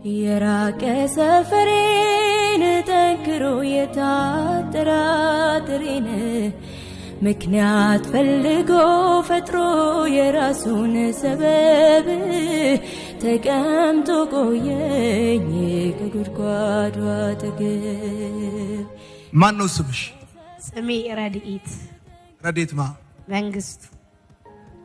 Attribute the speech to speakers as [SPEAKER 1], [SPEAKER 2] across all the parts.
[SPEAKER 1] የራቀ ሰፈሬን ጠንክሮ የታጠራጥሬን ምክንያት ፈልጎ ፈጥሮ የራሱን ሰበብ ተቀምጦ ቆየኝ ከጉድጓዱ አጠገብ።
[SPEAKER 2] ማን ነው ስምሽ?
[SPEAKER 3] ስሜ ረድኤት።
[SPEAKER 2] ረድኤት ማ?
[SPEAKER 3] መንግስቱ።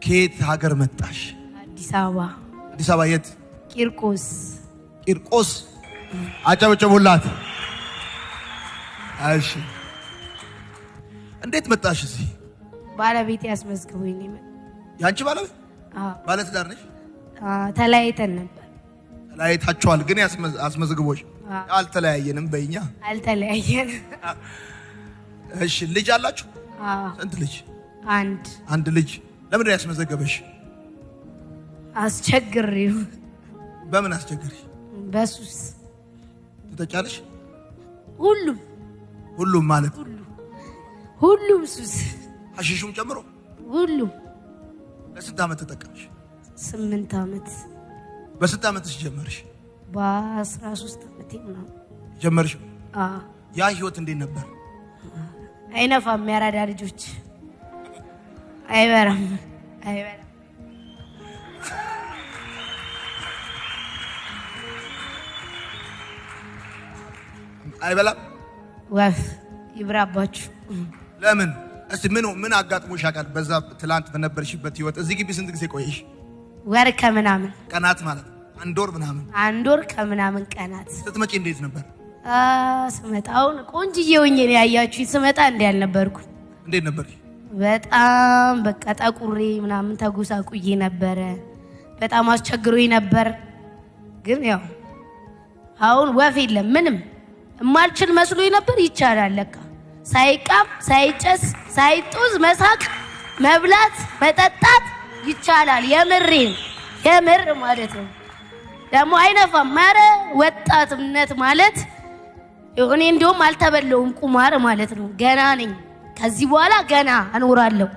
[SPEAKER 2] ከየት ሀገር መጣሽ?
[SPEAKER 3] አዲስ አበባ።
[SPEAKER 2] አዲስ አበባ የት?
[SPEAKER 3] ቂርቆስ።
[SPEAKER 2] ቂርቆስ። አጨብጭቡላት። እሺ፣ እንዴት መጣሽ እዚህ?
[SPEAKER 3] ባለቤቴ ያስመዝግቦኝ ነው የመጣው።
[SPEAKER 2] ያንቺ ባለቤት?
[SPEAKER 3] አዎ።
[SPEAKER 2] ባለትዳር ነሽ?
[SPEAKER 3] አዎ፣ ተለያይተን ነበር።
[SPEAKER 2] ተለያይታችኋል፣ ግን አስመዝግቦሽ?
[SPEAKER 3] አዎ።
[SPEAKER 2] አልተለያየንም በይኛ።
[SPEAKER 3] አልተለያየንም።
[SPEAKER 2] እሺ፣ ልጅ አላችሁ?
[SPEAKER 3] አዎ።
[SPEAKER 2] ስንት ልጅ?
[SPEAKER 3] አንድ።
[SPEAKER 2] አንድ ልጅ። ለምንድን ነው ያስመዘገበሽ?
[SPEAKER 3] አስቸግሬው።
[SPEAKER 2] በምን አስቸገርሽ?
[SPEAKER 3] በሱስ።
[SPEAKER 2] ትጠጫለሽ?
[SPEAKER 3] ሁሉም።
[SPEAKER 2] ሁሉም ማለት?
[SPEAKER 3] ሁሉም ሱስ።
[SPEAKER 2] ሐሺሹም ጨምሮ?
[SPEAKER 3] ሁሉም።
[SPEAKER 2] ለስንት ዓመት ተጠቀምሽ?
[SPEAKER 3] 8 ዓመት።
[SPEAKER 2] በስንት ዓመትሽ ጀመርሽ?
[SPEAKER 3] በ13 ዓመቴ ምናምን
[SPEAKER 2] ጀመርሽ?
[SPEAKER 3] አዎ።
[SPEAKER 2] ያ ህይወት እንዴት ነበር?
[SPEAKER 3] አይነፋም፣ ያራዳ ልጆች አይበራም፣ አይበራም።
[SPEAKER 2] አይበላም?
[SPEAKER 3] ወፍ ይብራባችሁ።
[SPEAKER 2] ለምን? እስቲ ምን አጋጥሞሽ ያውቃል? በዛ ትላንት በነበርሽበት ህይወት እዚህ ግቢ ስንት ጊዜ ቆየሽ?
[SPEAKER 3] ወር ከምናምን።
[SPEAKER 2] ቀናት ማለት ነው። አንድ ወር ምናምን።
[SPEAKER 3] አንድ ወር ከምናምን ቀናት።
[SPEAKER 2] ስትመጪ እንዴት ነበር?
[SPEAKER 3] ስመጣ አሁን ቆንጅዬ ሆኜ ነው ያያችሁኝ። ስመጣ እንዲህ አልነበርኩም።
[SPEAKER 2] እንዴት ነበር?
[SPEAKER 3] በጣም በቃ ጠቁሬ ምናምን ተጎሳቁዬ ነበረ። በጣም አስቸግሮኝ ነበር። ግን ያው አሁን ወፍ የለም ምንም የማልችል መስሎኝ ነበር። ይቻላል ለካ። ሳይቃም፣ ሳይጨስ፣ ሳይጦዝ መሳቅ፣ መብላት፣ መጠጣት ይቻላል። የምሬን የምር ማለት ነው። ደግሞ አይነፋም። ኧረ ወጣትነት ማለት እኔ እንደውም አልተበለውም ቁማር ማለት ነው። ገና ነኝ። ከዚህ በኋላ ገና እኖራለሁ።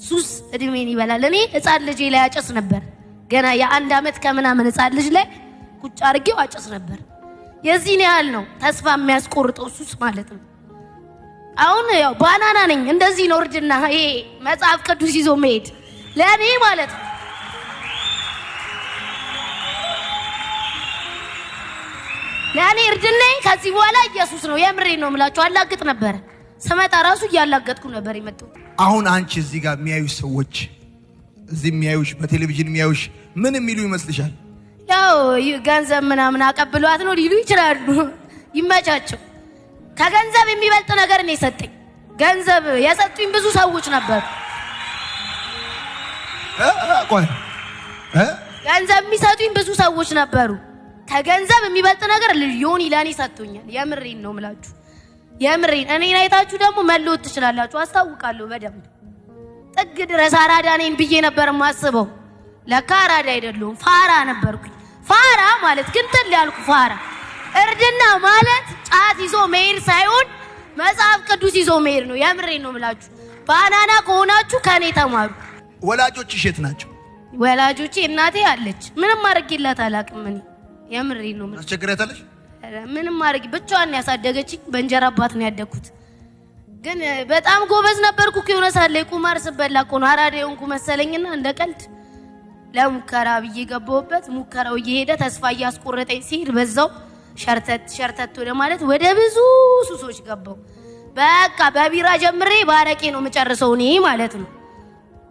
[SPEAKER 3] ሱስ እድሜን ይበላል። እኔ ህፃን ልጄ ላይ አጨስ ነበር። ገና የአንድ ዓመት ከምናምን ህፃን ልጅ ላይ ቁጭ አድርጌው አጨስ ነበር። የዚህን ያህል ነው ተስፋ የሚያስቆርጠው ሱስ ማለት ነው። አሁን ያው ባናና ነኝ። እንደዚህ ነው እርጅና። ይሄ መጽሐፍ ቅዱስ ይዞ መሄድ ለኔ ማለት ነው። ለኔ እርጅናዬ ከዚህ በኋላ ኢየሱስ ነው። የምሬን ነው የምላችሁ። አላግጥ ነበር። ስመጣ ራሱ እያላገጥኩ ነበር የመጣሁት።
[SPEAKER 2] አሁን አንቺ እዚህ ጋር የሚያዩሽ ሰዎች፣ እዚህ የሚያዩሽ፣ በቴሌቪዥን የሚያዩሽ ምን የሚሉ ይመስልሻል?
[SPEAKER 3] ያው ገንዘብ ምናምን አቀብሏት ነው ሊሉ ይችላሉ። ይመቻቸው። ከገንዘብ የሚበልጥ ነገር ነው የሰጠኝ። ገንዘብ የሰጡኝ ብዙ ሰዎች ነበሩ።
[SPEAKER 2] ቆይ እ?
[SPEAKER 3] ገንዘብ የሚሰጡኝ ብዙ ሰዎች ነበሩ። ከገንዘብ የሚበልጥ ነገር ዮኒ ለኔ ሰጥቶኛል። የምሬን ነው የምላችሁ። የምሬን እኔን አይታችሁ ደግሞ መለወጥ ትችላላችሁ። አስታውቃለሁ በደንብ ጥግ ድረስ አራዳ ነኝ ብዬ ነበር የማስበው። ለካ አራዳ አይደለሁም፣ ፋራ ነበርኩኝ። ፋራ ማለት ግን ጥል ያልኩ ፋራ። እርድና ማለት ጫት ይዞ መሄድ ሳይሆን መጽሐፍ ቅዱስ ይዞ መሄድ ነው። የምሬን ነው የምላችሁ። ባናና ከሆናችሁ ከኔ ተማሩ።
[SPEAKER 2] ወላጆችሽ የት ናቸው?
[SPEAKER 3] ወላጆቼ እናቴ አለች። ምንም አድርጌላት አላውቅም። እኔ የምሬን ነው የምልሽ።
[SPEAKER 2] አስቸግሪያታለሽ?
[SPEAKER 3] ኧረ ምንም አድርጌ ብቻዋን ነው ያሳደገችኝ። በእንጀራ አባት ነው ያደግኩት። ግን በጣም ጎበዝ ነበርኩ እኮ የሆነ ሰዓት ላይ ቁማር ስበላ እኮ ነው አራዳ የሆንኩ መሰለኝና እንደ ቀልድ ለሙከራ ብዬ ገባሁበት። ሙከራው እየሄደ ተስፋ እያስቆረጠኝ ሲሄድ በዛው ሸርተት ሸርተት ወደ ማለት ወደ ብዙ ሱሶች ገባሁ። በቃ በቢራ ጀምሬ በአረቄ ነው የምጨርሰው እኔ ማለት ነው።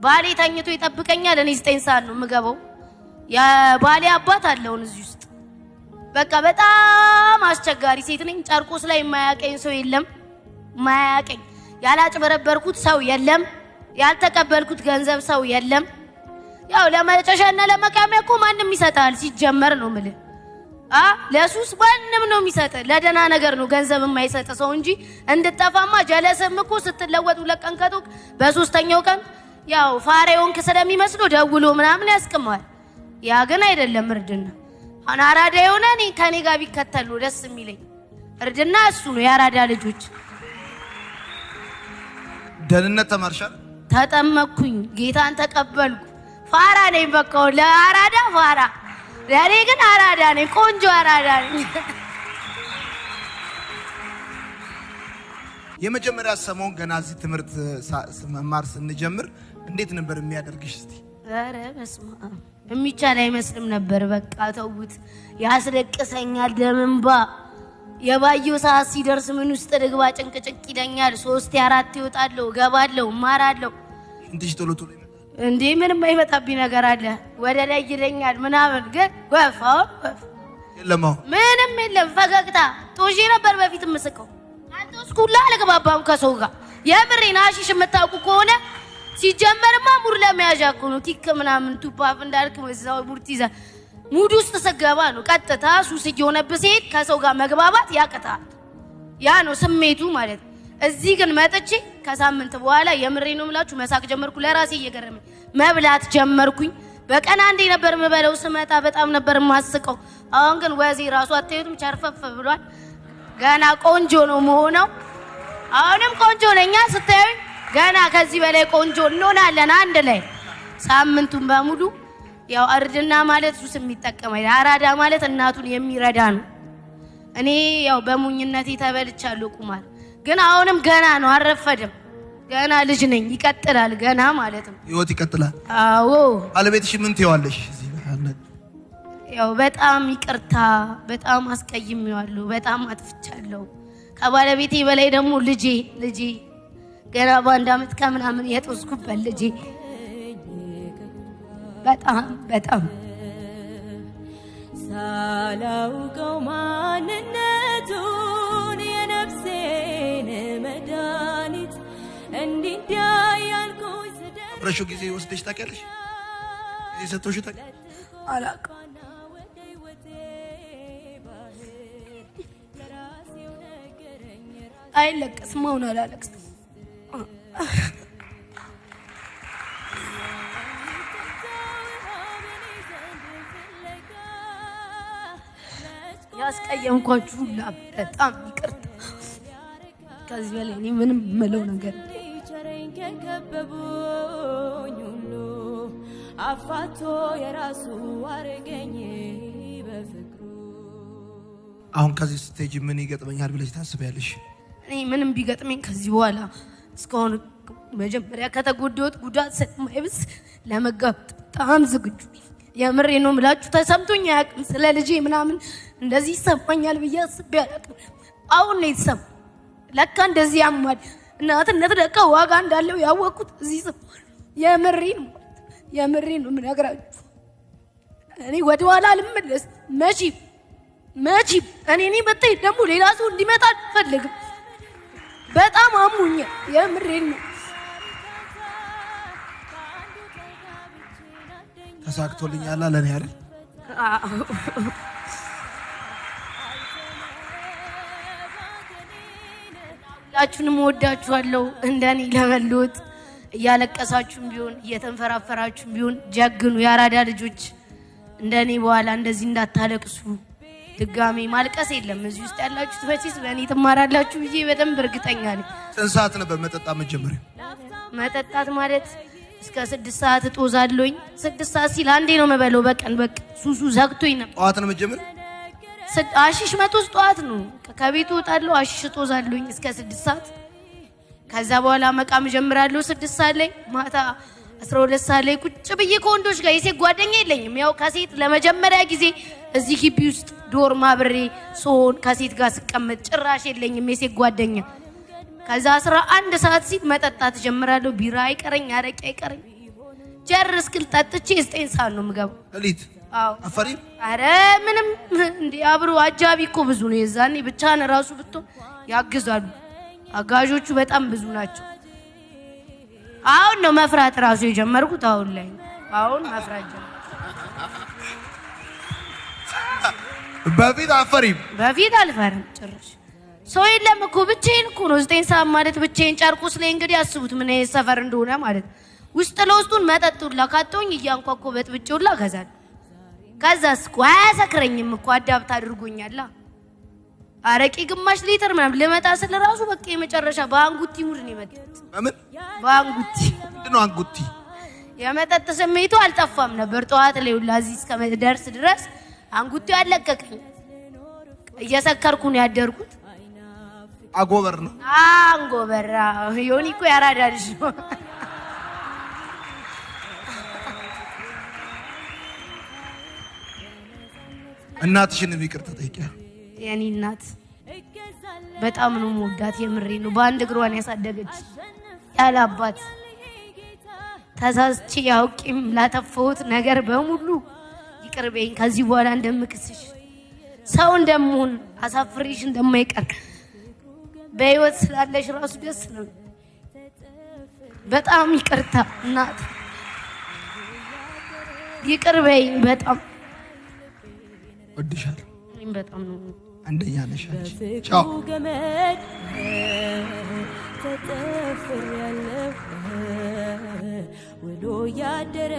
[SPEAKER 3] ባሌ ተኝቶ ይጠብቀኛል። እኔ 9 ሰዓት ነው የምገባው። የባሌ አባት አለውን እዚህ ውስጥ። በቃ በጣም አስቸጋሪ ሴት ነኝ። ጨርቆስ ላይ የማያቀኝ ሰው የለም። የማያቀኝ ያላጭበረበርኩት ሰው የለም። ያልተቀበልኩት ገንዘብ ሰው የለም። ያው ለመጨሻና ለመቃሚያ እኮ ማንም ይሰጣል ሲጀመር ነው የምልህ። ለሱስ ማንም ነው የሚሰጥ። ለደህና ነገር ነው ገንዘብ የማይሰጥ ሰው እንጂ እንድጠፋማ ጀለስም እኮ ስትለወጥ 2 ቀን ከቶክ በሶስተኛው ቀን ያው ፋሬውን ስለሚመስለው ደውሎ ምናምን ያስቅማል። ያ ግን አይደለም እርድና። አሁን አራዳ የሆነ እኔ ከኔ ጋር ቢከተሉ ደስ የሚለኝ እርድና እሱ ነው። የአራዳ ልጆች
[SPEAKER 2] ደህንነት ተማርሻል?
[SPEAKER 3] ተጠመቅኩኝ፣ ጌታን ተቀበልኩ። ፋራ ነኝ በቃ ለአራዳ ፋራ። ለእኔ ግን አራዳ ነኝ፣ ቆንጆ አራዳ ነኝ።
[SPEAKER 2] የመጀመሪያ ሰሞን ገና እዚህ ትምህርት መማር ስንጀምር እንዴት ነበር የሚያደርግሽ? እስቲ
[SPEAKER 3] ኧረ በስመ አብ የሚቻል አይመስልም ነበር። በቃ ተውት፣ ያስለቅሰኛል። ደም እንባ የባየው ሰዓት ሲደርስ ምን ውስጥ ልግባ ጭንቅ ጭንቅ ይለኛል። 3 4 እወጣለሁ፣ እገባለሁ፣ እማራለሁ።
[SPEAKER 2] ሽንትሽ ቶሎ ቶሎ ይመጣል።
[SPEAKER 3] እንዴ ምንም አይመጣብኝ ነገር አለ ወደ ላይ ይለኛል ምናምን፣ ግን ወፍ አሁን ወፍ
[SPEAKER 2] የለም አሁን
[SPEAKER 3] ምንም የለም። ፈገግታ ጦዤ ነበር በፊት የምስቀው። ካልጦስኩ ሁላ አልግባባም ከሰው ጋር። የምሬን ሀሺሽ የምታውቁ ከሆነ ሲጀመርማ mood ለመያዣ እኮ ነው። kick ምናምን ቱፓፍ እንዳልክ እዛው mood ትይዛ mood ውስጥ ስገባ ነው ቀጥታ ሱስ እየሆነብህ ሲሄድ ከሰው ጋር መግባባት ያቅታል። ያ ነው ስሜቱ ማለት ነው። እዚህ ግን መጥቼ ከሳምንት በኋላ የምሬ ነው የምላችሁ መሳቅ ጀመርኩ። ለራሴ እየገረመኝ መብላት ጀመርኩኝ። በቀን አንዴ ነበር የምበለው። ስመጣ በጣም ነበር የማስቀው። አሁን ግን ወዜ ራሱ አታዩትም፣ ቸርፈፍ ብሏል። ገና ቆንጆ ነው መሆነው። አሁንም ቆንጆ ነኛ ስታዩኝ፣ ገና ከዚህ በላይ ቆንጆ እንሆናለን አንድ ላይ። ሳምንቱን በሙሉ ያው እርድና ማለት ሱስ የሚጠቀም አይደል። አራዳ ማለት እናቱን የሚረዳ ነው። እኔ ያው በሙኝነቴ ተበልቻለሁ ቁማር፣ ግን አሁንም ገና ነው፣ አልረፈድም። ገና ልጅ ነኝ፣ ይቀጥላል ገና ማለት ነው።
[SPEAKER 2] ህይወት ይቀጥላል።
[SPEAKER 3] አዎ።
[SPEAKER 2] ባለቤትሽ ምን ትይዋለሽ? እዚህ
[SPEAKER 3] ያው በጣም ይቅርታ፣ በጣም አስቀይሜዋለሁ፣ በጣም አጥፍቻለሁ። ከባለቤቴ በላይ ደግሞ ልጄ ልጄ ገና በ1 ዓመት ከምናምን የጦስኩበት ልጄ በጣም በጣም
[SPEAKER 1] ሳላውቀው ማንነቱን የነፍሴን መድኃኒት እንዲህ እንዲያ ያልኩኝ ስደርስ
[SPEAKER 2] አብረሽው ጊዜ ወስደሽ ታውቂያለሽ? ጊዜ ሰጥቶሽ ታውቂያለሽ?
[SPEAKER 3] አላውቅም።
[SPEAKER 1] ወደ ህይወቴ ባህር ለራሴው ነገረኝ።
[SPEAKER 3] አይለቀስም። አሁን አላለቅስም። ያስቀየምኳችሁ ሁላ በጣም ይቅርታ። ከዚህ በላይ እኔ ምንም የምለው ነገር
[SPEAKER 1] ቸረኝ ከከበቡኝ ሁሉ አፋቶ የራሱ አረገኝ በፍቅሩ።
[SPEAKER 2] አሁን ከዚህ ስትሄጂ ምን ይገጥመኛል ብለሽ ታስቢያለሽ?
[SPEAKER 3] እኔ ምንም ቢገጥመኝ ከዚህ በኋላ እስካሁን መጀመሪያ ከተጎዳሁት ጉዳት ስለማይብስ ለመጋፈጥ በጣም ዝግጁ ነኝ። የምሬ ነው የምላችሁ፣ ተሰምቶኝ አያውቅም። ስለ ልጄ ምናምን እንደዚህ ይሰማኛል ብዬ አስቤ አላውቅም። አሁን ነው የተሰማኝ። ለካ እንደዚህ ያማል። እናትነት ለካ ዋጋ እንዳለው ያወቅኩት እዚህ ስሆን። የምሬ ነው፣ የምሬ ነው የምነግራችሁ። እኔ ወደኋላ አልመለስም መቼም መቼም። እኔ ብታይ ደግሞ ሌላ ሰው እንዲመጣ አልፈልግም። በጣም አሙኛል። የምሬን ነው።
[SPEAKER 2] ተሳክቶልኛል ለኔ አይደል?
[SPEAKER 3] አዎ። ሁላችሁንም እወዳችኋለሁ። እንደኔ ለመለወጥ እያለቀሳችሁም ቢሆን እየተንፈራፈራችሁም ቢሆን ጀግኑ የአራዳ ልጆች። እንደኔ በኋላ እንደዚህ እንዳታለቅሱ። ድጋሜ ማልቀስ የለም። እዚህ ውስጥ ያላችሁት መቼስ በእኔ ትማራላችሁ ብዬ በደንብ እርግጠኛ ነኝ።
[SPEAKER 2] ስንት ሰዓት ነበር መጠጣት መጀመሪያ?
[SPEAKER 3] መጠጣት ማለት እስከ 6 ሰዓት እጦዛለሁኝ። 6 ሰዓት ሲል አንዴ ነው የምበለው በቀን። በቃ ሱሱ ዘግቶኝ ነበር።
[SPEAKER 2] ጠዋት ነው መጀመሪያ?
[SPEAKER 3] አሺሽ መጦዝ ጠዋት ነው። ከቤቱ እወጣለሁ፣ አሺሽ እጦዛለሁኝ እስከ 6 ሰዓት። ከዛ በኋላ መቃም እጀምራለሁ 6 ሰዓት ላይ። ማታ 12 ሰዓት ላይ ቁጭ ብዬ ከወንዶች ጋር፣ የሴት ጓደኛ የለኝም። ያው ከሴት ለመጀመሪያ ጊዜ እዚህ ግቢ ውስጥ dorm አብሬ ስሆን ከሴት ጋር ስቀመጥ ጭራሽ የለኝም የሴት ጓደኛ። ከዛ 11 ሰዓት ሲል መጠጣት እጀምራለሁ። ቢራ አይቀረኝ፣ አረቄ አይቀረኝ። ጀር እስክል ጠጥቼ 9 ሰዓት ነው የምገባው።
[SPEAKER 2] ሌሊት?
[SPEAKER 3] አዎ።
[SPEAKER 2] አፈሪም?
[SPEAKER 3] አረ ምንም እንዴ፣ አብሮ አጃቢ እኮ ብዙ ነው። የዛኔ ብቻህን ራሱ ብትሆን ያግዛሉ። አጋዦቹ በጣም ብዙ ናቸው። አሁን ነው መፍራት ራሱ የጀመርኩት። አሁን ላይ አሁን መፍራት ጀመርኩ።
[SPEAKER 2] በፊት አፈሪም?
[SPEAKER 3] በፊት አልፈርም ጭራሽ። ሰው የለም እኮ ብቻዬን እኮ ነው። 9 ሰዓት ማለት ብቻዬን ጨርቆስ ላይ እንግዲህ አስቡት ምን አይነት ሰፈር እንደሆነ ማለት ነው። ውስጥ ለውስጡን መጠጥ ሁላ ካጣሁኝ እያንኳኳሁ በጥብጬ ሁላ እገዛለሁ። ከዛስ እኮ አያሰክረኝም እኮ አዳብት አድርጎኛል። አረቄ ግማሽ ሊትር ምናምን ልመጣ ስል ራሱ በቃ የመጨረሻ በአንጉቲ mood ነው የመጣሁት።
[SPEAKER 2] በምን?
[SPEAKER 3] በአንጉቲ።
[SPEAKER 2] ምንድን ነው አንጉቲ?
[SPEAKER 3] የመጠጥ ስሜቱ አልጠፋም ነበር። ጠዋት ላይ ሁላ እዚህ እስከመደርስ ድረስ አንጉቴ አለቀቀኝ። እየሰከርኩ ነው ያደርኩት።
[SPEAKER 2] አጎበር ነው።
[SPEAKER 3] አንጎበራ ዮኒ እኮ ያራዳ ልጅ ነው።
[SPEAKER 2] እናትሽንም ይቅርታ ጠይቂያ።
[SPEAKER 3] የኔ እናት በጣም ነው የምወዳት፣ የምሬ ነው። በአንድ እግሯን ያሳደገች ያለ አባት ተሳስቼ አውቄም ላጠፋሁት ነገር በሙሉ ይቅር በይኝ። ከዚህ በኋላ እንደምክስሽ ሰው እንደምሆን አሳፍሬሽ እንደማይቀር በህይወት ስላለሽ ራሱ ደስ ነው። በጣም ይቅርታ እናት፣ ይቅር በይኝ። በጣም
[SPEAKER 2] ወድሻለሁ።
[SPEAKER 3] እኔም በጣም ነው
[SPEAKER 2] አንደኛ ነሽ አንቺ። ቻው።
[SPEAKER 1] በፍቅሩ ገመድ ተጠፍሬያለሁ ውሎ ያደረ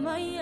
[SPEAKER 1] ማያ